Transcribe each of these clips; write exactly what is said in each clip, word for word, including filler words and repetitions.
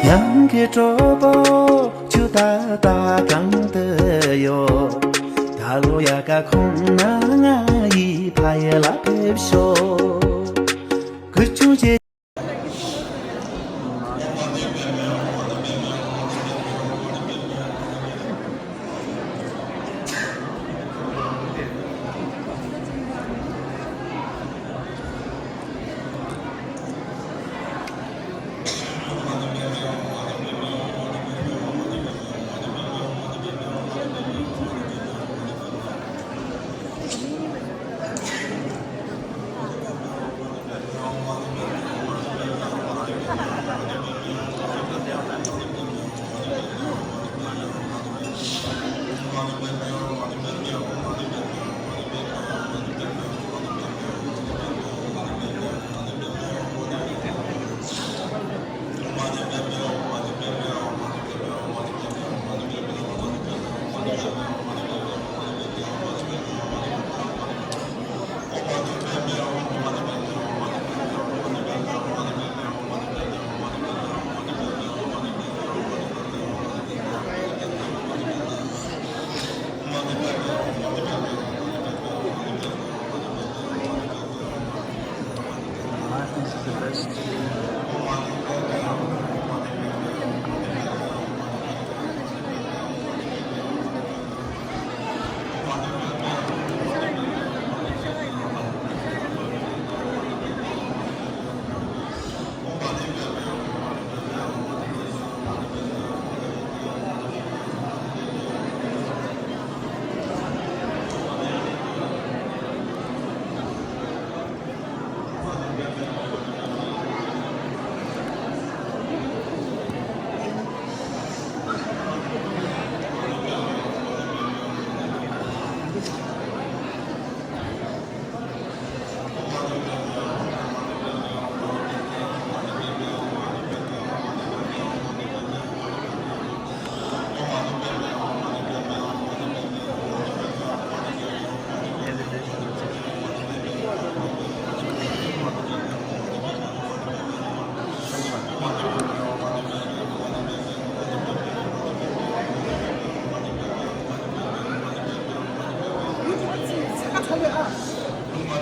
ཡང་གི་གྲོགས་པོ་ཆུ་ད་ད་གང་དུ་ཡོད། ད་ལོ་ཡ་ག་ཁོང་ན་ང་ཡི་ཕ་ཡ་ལ་ཕེབས་ཤོག་ཁུ་ཆུང་ཆེ།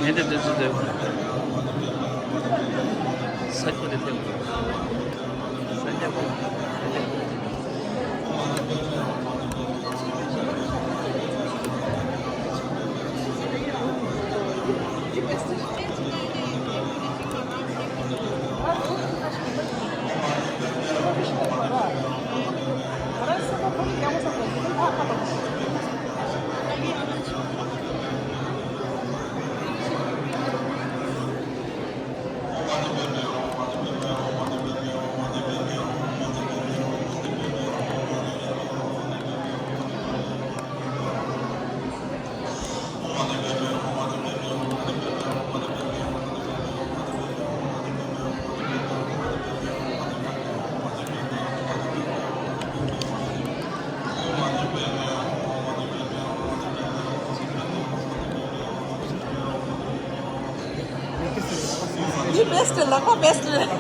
ངས་དེ་དེ་དེ་དེ། ས་ཁུ་དེ་དེ། ས་ཁུ་དེ་དེ། འདི་བེ་སི་ཊི། ལག་པ་བེ་སི་ཊི་རེད།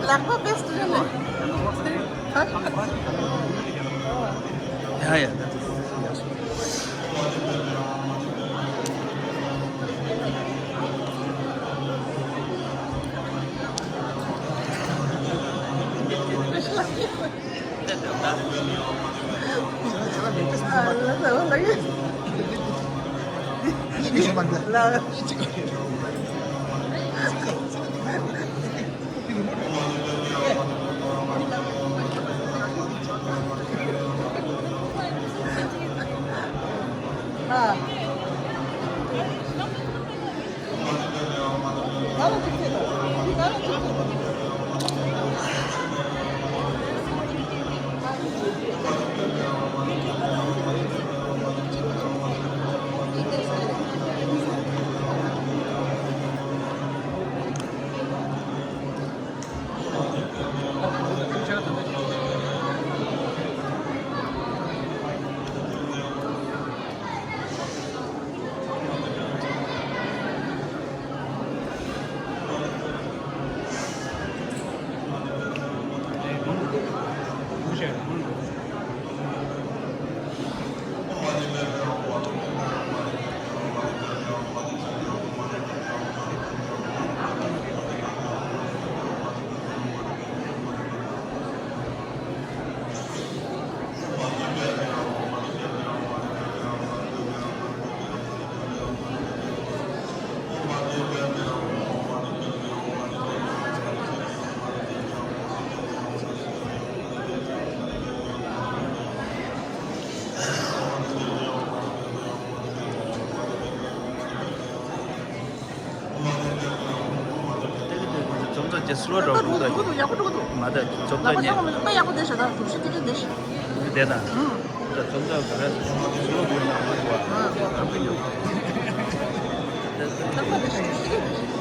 ལག་པ་བེ་སི་ཊི་རེད་ལ། ཡ་ཡ། ཏེ་ཀི་ཏེ་ཀི་ཚོམ་ཚོམ་ཅེ་སི་ལོ་ཌའོན་འགྲོ་གི་འདུག་ཡག་པོ་འགྲོ་གི་འདུག་མ་ད་ཚོམ་ཚོམ་ཉེ་ཡག་པོ་ཡག་པོ་དེ་ཤ་ད་གྲུབ་ཤི་ཏེ་ཀི་དེ་ཤི་དེ་ད་ཚོམ་ཚོམ་ག་རེ་སི་ལོ་ཌའོན་ན་མ་གོ་ཨ་ཨ་ཁུ་ཉོ། ཏག་ཏག་དེ་ཤི་ཏེ་ཀི་དེ་ཤི།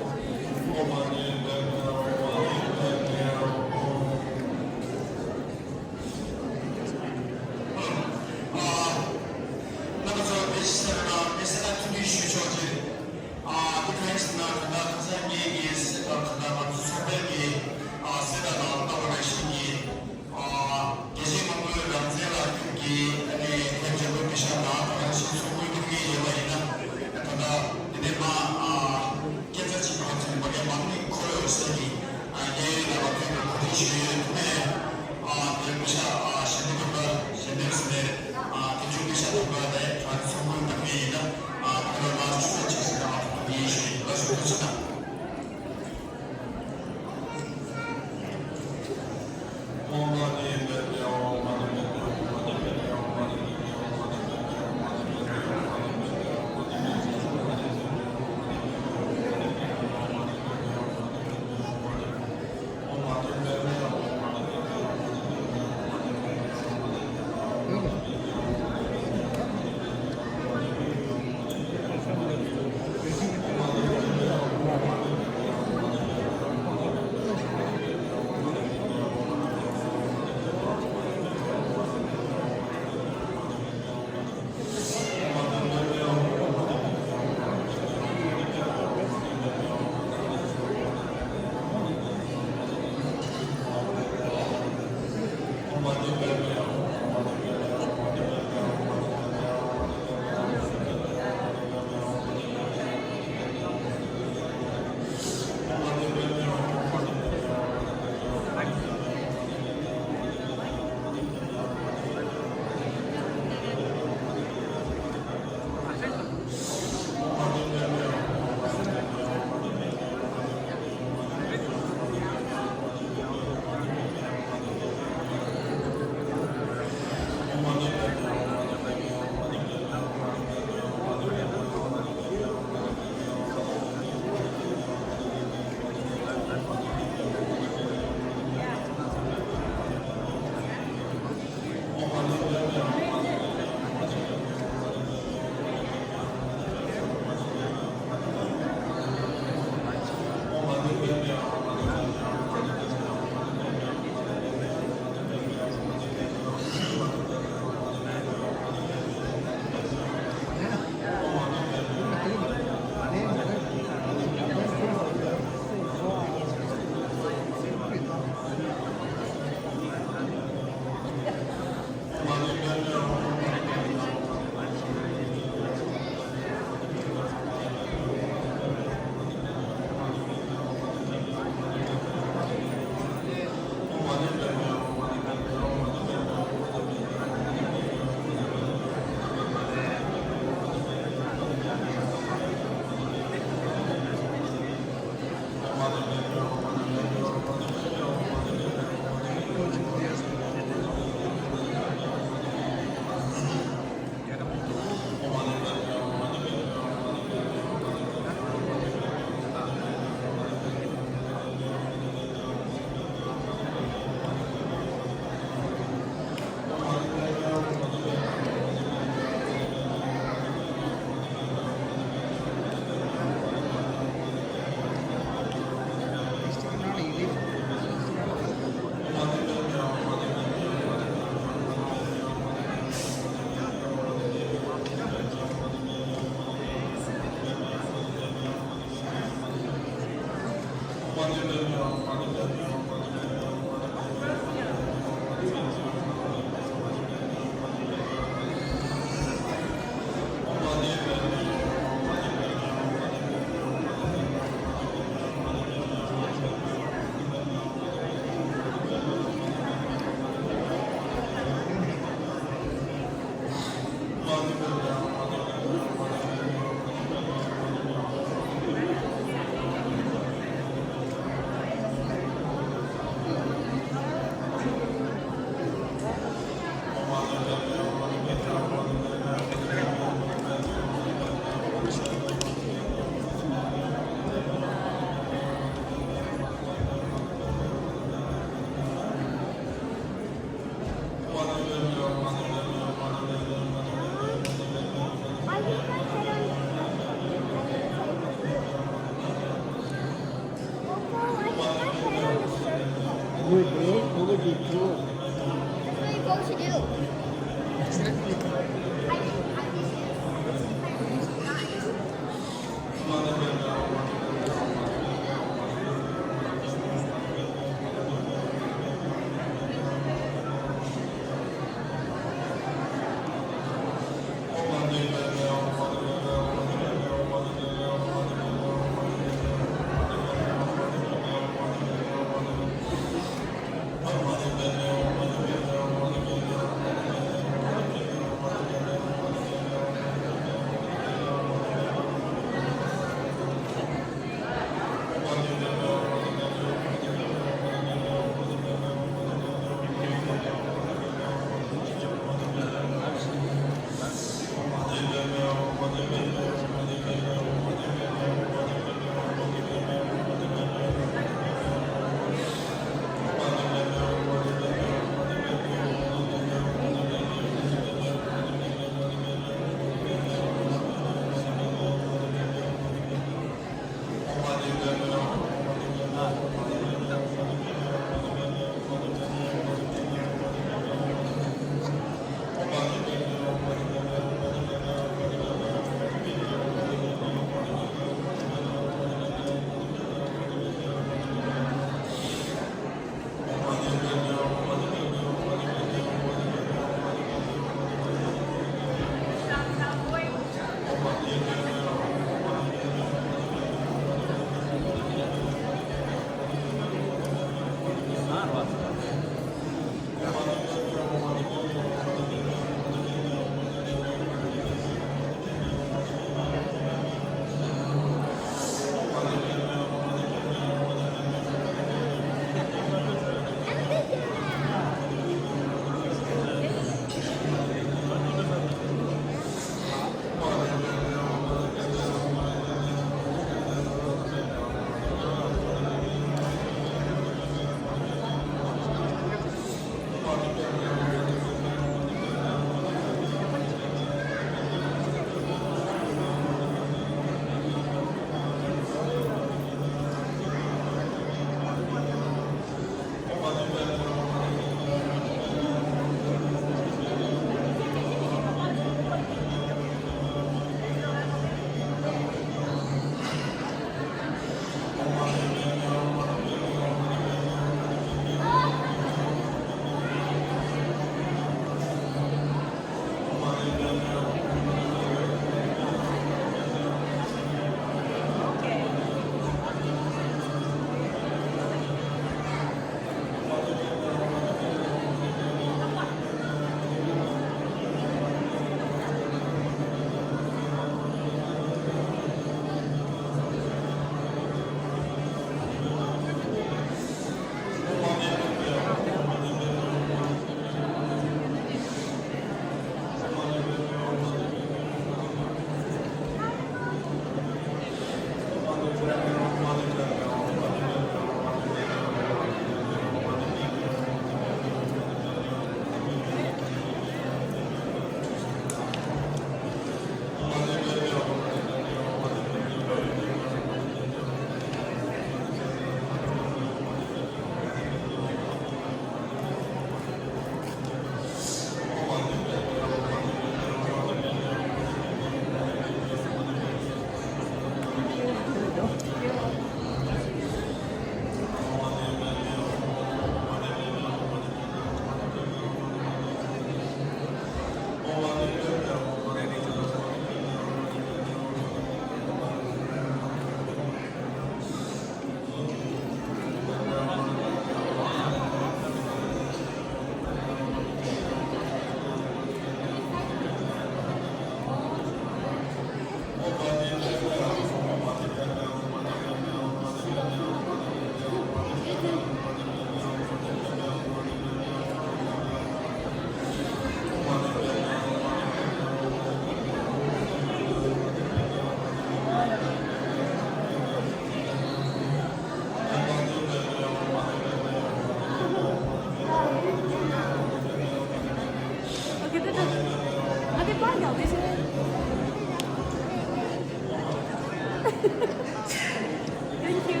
Thank you.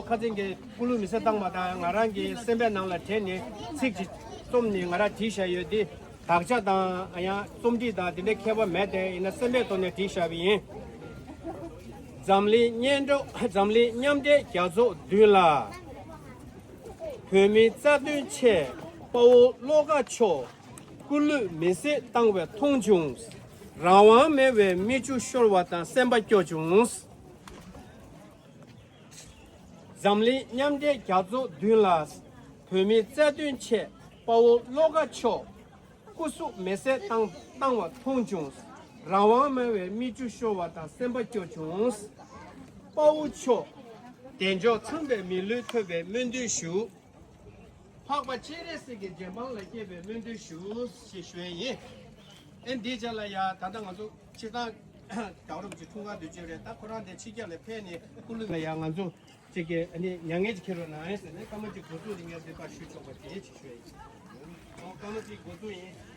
ཁ་སང་གི་སྐུ་ལུས་མེ་སྲེག་བཏང་བ་དང་ང་རང་གི་སེམས་པའི་ནང་ལ་དྲན་ནས་ཚིག་ཅིག་རྩོམ་ནས་ང་རང་བྲིས་བཞག་ཡོད་དེ། དག་ཆ་དང་ཡང་རྩོམ་བྲིས་དང་དེ་འདྲའི་མཁས་པ་མེད་དེ། ཡིན་ན་སེམས་པའི་ཐོག་ནས་བྲིས་བཞག་པ་ཡིན། འཛམ་གླིང་མཉམ་འགྲོ་འཛམ་གླིང་མཉམ་འབྲེལ་རྒྱལ་ཚོགས་མདུན་ལ། བོད་མིའི་རྩ་དོན་ཆེད་དཔའ་བོ་བློ་དགའ་མཆོག་སྐུ་ལུས་མེ་སྲེག་བཏང་བ་མཐོང་བྱུང་། རང་དབང་མེད་པའི་མིག་ཆུ་ཤོར་བ་དང་སེམས་པ་སྐྱོ་བྱུང་། འཛམ་གླིང་མཉམ་འབྲེལ་རྒྱལ་ཚོགས་མདུན་ལ། བོད་མིའི་རྩ་དོན་ཆེད་དཔའ་བོ་བློ་དགའ་མཆོག་སྐུ་གཟུགས་མེ་སྲེག་བཏང་བཏང་བ་མཐོང་བྱུང་། རང་དབང་མེད་པའི་མིག་ཆུ་ཤོར་བ་དང་སེམས་པ་སྐྱོ་བྱུང་། དཔའ་བོ་མཆོག་དལ་འབྱོར་ཚངས་པའི་མི་ལུས་ཐོབ་པའི་སྨོན་འདུན་ཞུ། འཕགས་པ་སྤྱན་རས་གཟིགས་ཀྱི་རྗེ་འབངས་ལ་བསྐྱེད་པའི་སྨོན་འདུན་ཞུ་ཞེས་ཞུ་ཡས་ཡིན། ཨེ་འདིའི་རྗེས་ལ་ཡ་ད་ལྟ་ང་ཚོ་སྤྱིར་བཏང་རྒྱལ་བ་རིན་པོ་ཆེ་འཁྲུངས་སྐར་དུས་ཆེན་རེད། ད་ཁོ་རང་དེ་ཕྱི་རྒྱལ་ལ་ཕེབས་ནས་སྐུ་ལུས་ལ་ཡ་ང་ཚོ་གཅིག་གི་ཨ་ནི་མྱ་ངན་ཅིག་འཁྱེར་རོགས་གནང་ཟེར་ནས་སྐར་མ་གཅིག་འགོ་འཛུགས་རིང་ཡ་འདི་པར་ཞུས་ཆོག་པ་དེ་ཅིག་ཞུ་ཡ་ཡིན། ཨོ་སྐར་མ་གཅིག་འགོ་འཛུགས་ཡིན།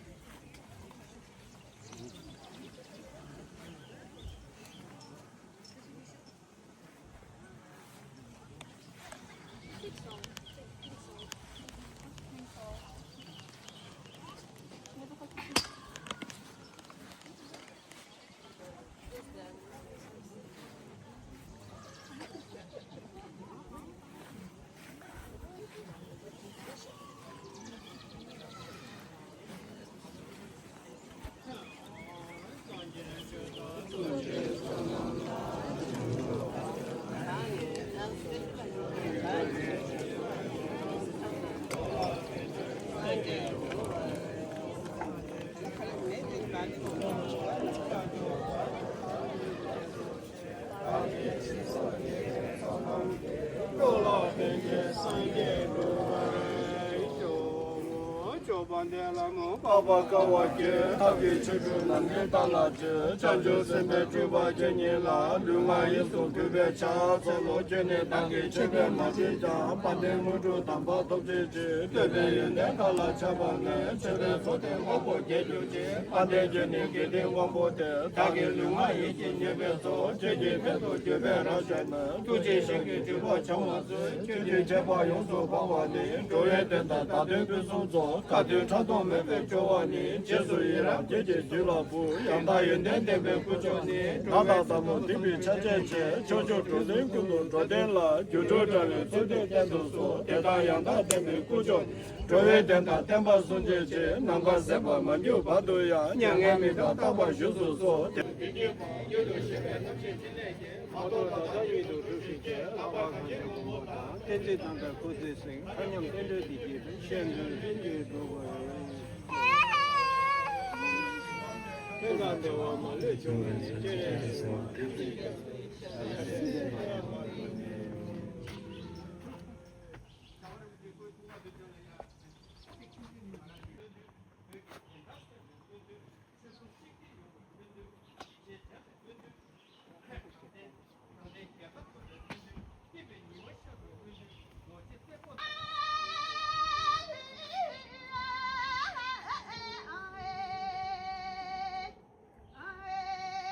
སྐྱོབ་པ་འདི་ལ་མོ་འཕགས་པ་དཀའ་བ་སྤྱད། ཐབས་ཀྱི་ཆོ་འཕྲུལ་རྣམས་ནི་བསྟན་ལ་སྤྱད། བྱང་ཆུབ་སེམས་དཔའི་སྤྲུལ་པ་ཁྱེད་ཉིད་ལ། ལུས་ངག་ཡིད་གསུམ་གུས་པས་ཕྱག་འཚལ་ལོ། ཁྱོད་ནི་བདག་གི་ཆོས་པས་མ་བསྒྲིབས་ཀྱང་། དཔལ་ལྡན་དངོས་གྲུབ་དམ་པ་ཐོབ་བྱའི་ཕྱིར། བསྟོད་པའི་ཡོན་ཏན་མཁའ་ལ་ཁྱབ་པ་ནས། མཆོད་པའི་ཚོགས་དེ་དབང་པོ་རྒྱས་གྱུར་ཅིག་དཔལ་ལྡན་ཁྱོད་ནི་དགེ་ལྡན་དབང་པོ་སྟེ། བདག་གི་ལུས་ངག་ཡིད་ཀྱི་ཉེས་པའི་ཚོགས། ཁྱོད་ཀྱིས་ཕན་དུ་གྱུར་པས་རབ་བཤགས་ནས། ཐུགས་རྗེས་ཞིང་གི་སྒྲིབ་པ་བྱང་བར་མཛོད། ཆོས་ཀྱི་ཁྱད་པར་ཡོངས་སུ་སྤང་བ་ནི། འགྲོ་བའི་དོན་དང་བདག་དོན་ཕུན་སུམ་ཚོགས། དགའ་སྟོན་ཕྲག་དོག་མེད་པའི་སྐྱོ་བ་ནི། རྗེས་སུ་ཡི་རང་ཁྱེད་ཀྱི་རྒྱུད་ལ་ཕོག་ཡང་དག་ཡོན་ཏན་ལྡན་པའི་སྐུ་མཆོག་ནི། དགྲ་དང་ཟབ་མོ་སྡིག་པའི་ཕྱག་རྒྱ་ཆེ། ཕྱོགས་བཅུའི་འགྲོ་དོན་ཀུན་ཏུ་འགྲོ་དོན་ལ། སྒྱུ་འཕྲུལ་དྲ་བའི་ཚུལ་ཁྲིམས་བསྟན་དུ་གསོལ། དེ་ལྟར་ཡང་དག་ལྡན་པའི་སྐུ་མཆོག་འགྲོ་བའི་དོན་དང་བསྟན་པ་སྲུང་བྱའི་ཕྱིར། ནམ་མཁའ་ཟད་པར་མ་གྱུར་བར་དུ་ཡང་། མྱ་ངན་མི་འདའ་རྟག་པར་བཞུགས་སུ་གསོལ། མ་རྟོགས་ད་ལྟ་ཉིད་དུ་གྲུབ་ཕྱིར་ཁྱེད། ལྷག་པར་གང་ཕྱིར་ངོ་བོ་དང་། གཏན་ཚིགས་དམ་པའི་སྐུ་ཚེ་བསྲིང་། མཐའ་མཉམ་བསྟན་འགྲོའི་བདེ་སྐྱིད་དང་། གཞན་དོན་ཀུན་གྱི་གྲོགས་པོ་ཡོང་། ཀུན་དགའ་བདེ་བ་མ་ལུས་འབྱུང་བའི་ཕྱིར། སྤྱན་རས་གཟིགས་དབང་ཕྱུག་ཆེན་པོ་ཡོངས་སུ་གསལ་བའི་ཕྱིར།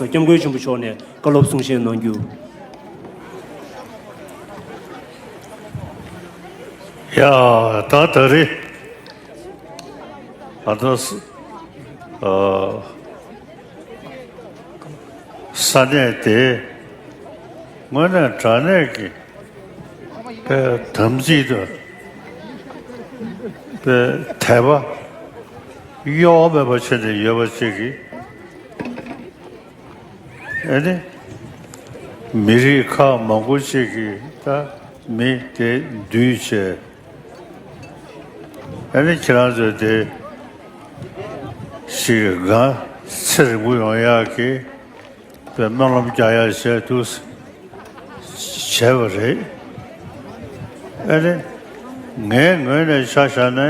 སྐྱབས་མགོན་ཆེན་པོ་མཆོག་ནས་བཀའ་སློབ་གསུང་བཤད་གནང་རྒྱུ། ཡ། ད་ད་རེས་ཨ་ད་ས་ཨ་ས་གནས་དེ་དངོས་གནས་དྲང་གནས་ཀྱི་པའི་དམ་ཚིག་དང་པའི་དད་པ་གཡོ་བ་མེད་པ་བྱས་ནས་ཡོད་པ་ཅིག་གིས། ཨ་ནི་མི་རིགས་ཁག་མང་པོ་ཅིག་གིས་ད་མི་དེ་འདུས་བྱས། ཨ་ནི་ཁྱེད་རང་ཚོས་དེ་ཞིག་ང་ཚེ་རིང་པོ་ཡོང་ཡག་གི་དཔེ་སྨོན་ལམ་རྒྱག་ཡག་བྱས་འདུག་བྱས་པ་རེད། ཨ་ནི་ངའི་ངོས་ནས་ཆ་བཞག་ན།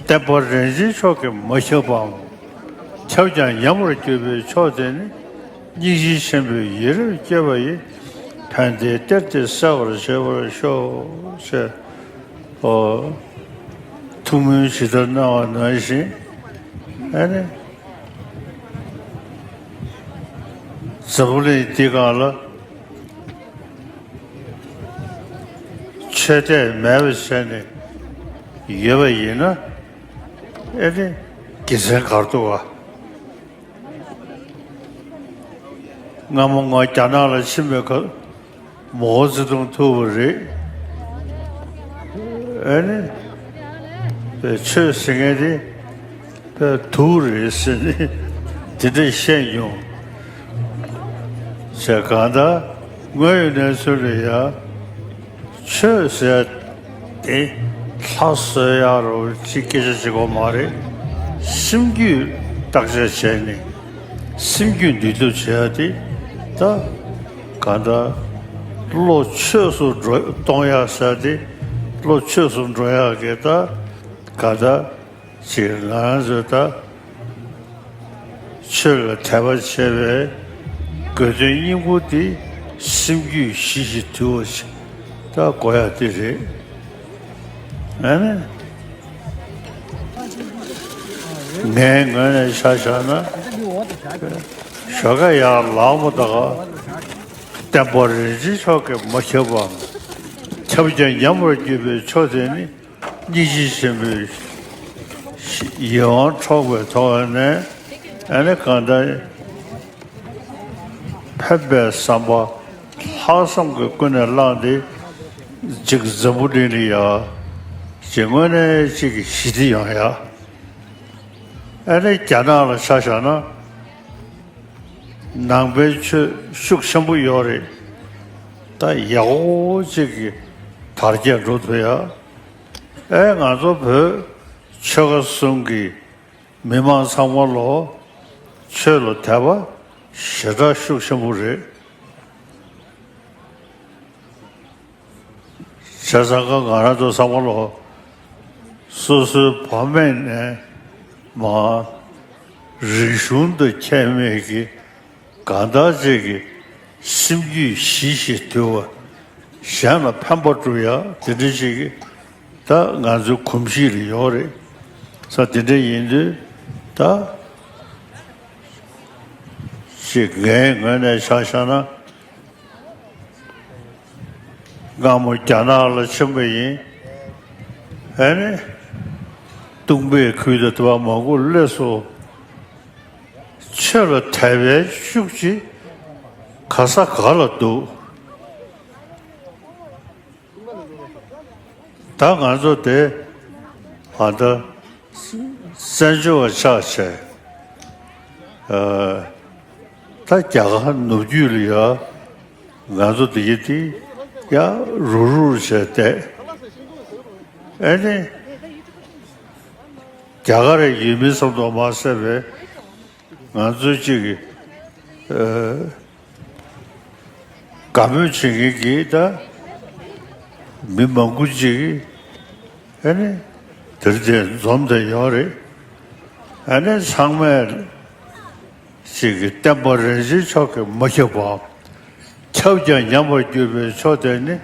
བསྟན་པ་རིན་ཆེན་མཆོག་གིས་མ་ཁྱབ་པའམ། ཁྱབ་ཀྱང་ཉམས་པར་གྱུར་པའི་མཆོག་དེ་ནི། སྙིང་རྗེ་ཆེན་པོས་ཡིད་རབ་བསྐྱོད་པ་ཡིས། ཕན་བདེའི་གཏེར་དེ་གསལ་བར་བྱེད་པར་ཤོག་ཅེས། ཨོ། ཐུགས་སྨོན་ཇི་ལྟར་གནང་བ་ནང་བཞིན། ཨ་ནི། འཛམ་བུ་གླིང་འདི་སྒང་ལ། ཆོས་དད་མེད་པ་བྱས་ནས་ཡོད་པ་ཡིན་ན། ཨེ་ནི་དགེ་མཚན་ག་རེ་འདུག་ག། སྔ་མོ་ང་རྒྱ་ནག་ལ་ཕྱིན་པའི་སྐབས་མའོ་ཙེ་ཏུང་ཐུག་པ་རེད། ཨེ་ནི་ཆོས་ཟེར་མཁན་དེ། པའི་དུག་རེད་ཟེར་ནས་དེ་འདྲ་བཤད་མྱོང་། བྱས་གང་ལྟར་དངོས་ཡོད་གནས་ཚུལ་ལ་ཡ། ཆོས་ཟེར་དེ་ལྷ་གསོལ་ཡག་རོ་ཅིག་སྐད་ཆ་ཅིག་གོ་མ་རེད། སེམས་རྒྱུད་བརྟག་དཔྱད་བྱས་ནས་སེམས་རྒྱུད་འདུལ་ཐབས་བྱེད་ཡག་དེ་ད་གང་ལྟར་བློ་ཆོས་སུ་འགྲོ་གཏོང་ཡག་ཟེར་དེ་བློ་ཆོས་སུ་འགྲོ་ཡག་གི་ད་གང་ལྟར། ཅེས་ང་རང་ཚོས་ད་ཆོས་ལ་དད་པ་བྱེད་པའི་དགོས་དོན་སྙིང་པོ་དེ་སེམས་རྒྱུད་ཞི་ཞིང་དུལ་བ་ཞིག་ད་དགོས་ཡག་དེ་རེད། ཨ་ནི་ངའི་ངོས་ནས་ཆ་བཞག་ན་ཞོགས་ཀ་ཡར་ལངས་པ་དང་བསྟན་པ་རིན་ཆེན་མཆོག་གིས་མ་ཁྱབ་པའམ་ཁྱབ་ཀྱང་ཉམས་པར་གྱུར་པའི་མཆོག་དེ་ནི། སྙིང་རྗེ་ཆེན་པོས་ཡིད་དབང་འཕྲོག་པའི་ཐོག་ནས་ཨ་ནི་གང་ལྟར་ཕན་པའི་བསམ་པ་ལྷག་བསམ་གྱིས་ཀུན་ནས་བསླངས་ཏེ་ཅིག་འཛམ་བུ་གླིང་ལ་ཡ་ཅིག་དངོས་གནས་ཅིག་ཞི་བདེ་ཡོང་ཡ། ཨ་ནི་རྒྱ་ནག་ལ་ཆ་བཞག་ན་ནང་པའི་ཆོས་ཤུགས་ཆེན་པོ་ཡོད་རེད། ད་ཡག་པོ་ཅིག་གི་དར་རྒྱས་འགྲོ་ཐུབ་ཡ། ཨེ་ང་ཚོ་བོད་ཆོལ་ཁ་གསུམ་གྱི་མི་མང་ཚང་མ་ལོ་ཆོས་ལ་དད་པ་ཞེ་དྲག་ཤུགས་ཆེན་པོ་རེད། བྱས་ཙང་ཀ་ང་རང་ཚོ་ཚང་མ་ལོ་སོ་སོའི་བག་མེད་ནས་མ་རིག་གཞུང་དང་ཁྱད་མེད་ཀྱི་གང་ལྟར་ཅིག་གི་སེམས་རྒྱུད་ཞི་ཞིང་དུལ་བ། གཞན་ལ་ཕན་པ་སྒྲུབ་ཡ་དེ་འདྲ་ཅིག་གི་ད་ང་ཚོའི་གོམས་གཤིས་ལ་ཡོད་རེད། ས་དེ་འདྲ་ཡིན་དུས་ད་ཅིག་ངའི་ངོས་ནས་ཆ་བཞག་ན་སྔ་མོ་རྒྱ་ནག་ལ་ཕྱིན་པ་ཡིན། ཨ་ནི་སྟོང་པའི་ཁུལ་དུ་དུ་བ་མང་པོ་སླེབས་སོང་། ཆོས་ལ་དད་པའི་ཤུགས་ཀྱིས་ག་ས་ག་ལ་འདུག་ད་ང་ཚོ་དེ་ཨ་ད་བཙན་བྱོལ་བ་ཆགས་བྱས། ཨ་ད་རྒྱ་གར་ནུབ་རྒྱུད་ལ་ཡ་ང་ཚོ་དེ་གི་དེ་ཡ་རུག་རུག་བྱས་བསྡད། ཨ་ནི་རྒྱ་གར་ཡུལ་མི་ཙམ་དུ་མ་ཟད་པའི་ང་ཚོ་གཅིག་གི་ཨ། དགའ་མོས་བྱེད་མཁན་གྱི་ད་མི་མང་པོ་ཅིག་ཨ་ནི་དེར་དེ་འཛོམས་བསྡད་ཡོད་རེད། ཨ་ནི་ཚང་མས་ཅིག་གི་བསྟན་པ་རིན་ཆེན་མཆོག་གིས་མ་ཁྱབ་པའམ་ཁྱབ་ཀྱང་ཉམས་པར་གྱུར་པའི་མཆོག་དེ་ནི་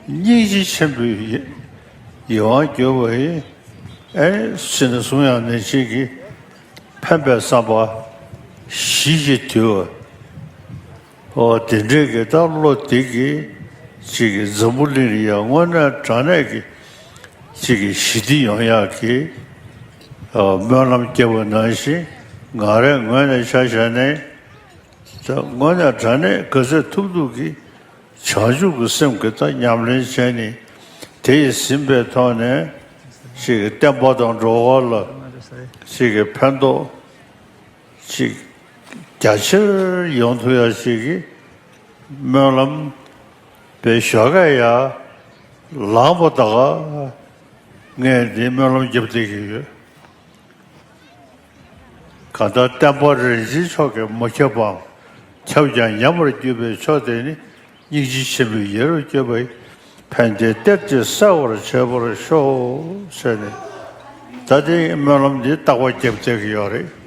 སྙིང་རྗེ་ཆེན་པོའི་ཡིད་དབང་བསྒྱུར་བ་ཡིན། ཨ་ནི་ཕྱི་ནས་གསུང་ཡང་ནི་ཅིག་གི་ཕན་པའི་བསམ་པ་ཞི་ཞིང་དུལ་བ། ཨོ་དེ་འདྲས་ཀྱི་ད་བློ་དེ་གིས་ཅིག་གི་འཛམ་བུ་གླིང་ལ་ཡང་དངོས་གནས་དྲང་གནས་ཀྱི་ཅིག་གི་ཞི་བདེ་ཡོང་ཡག་གི་ཨོ་སྨོན་ལམ་བརྒྱབ་པ་ནང་བཞིན་ང་རའི་ངོས་ནས་ཆ་བཞག་ནས་ད་དངོས་གནས་དྲང་གནས་ག་ཚོད་ཐུབ་ཐུབ་ཀྱིས་བྱང་ཆུབ་ཀྱི་སེམས་ཀྱི་ད་ཉམས་ལེན་བྱས་ནས་དེ་ཡིས་ཟིན་པའི་ཐོག་ནས་ཅིག་གི་བསྟན་པ་དང་འགྲོ་བ་ལ་ཅིག་གི་ཕན་ཐོགས། ཅིག་རྒྱ་ཆེར་ཡོང་ཐུབ་ཡ་ཞིག་གི་སྨོན་ལམ་པའི་ཞོགས་ཀས་ཡ་ ལངས་པ་ད་ག་ངས་འདི་སྨོན་ལམ་རྒྱབ་བསྡད་ཀྱི་ཡོད། གང་ལྟར་བསྟན་པ་རིན་ཆེན་མཆོག་གིས་མ་ཁྱབ་པའམ། ཁྱབ་ཀྱང་ཉམས་པར་གྱུར་པའི་ཕྱོགས་དེ་ནི། སྙིང་རྗེ་ཆེན་པོས་ཡིད་རབ་བསྐྱོད་པའི། ཕན་བདེའི་གཏེར་གྱིས་གསལ་བར་བྱེད་པར་ཤོག་ཟེར་ནས། ད་དེ་སྨོན་ལམ་འདི་རྟག་པར་རྒྱབ་བསྡད་ཀྱི་ཡོད་རེད།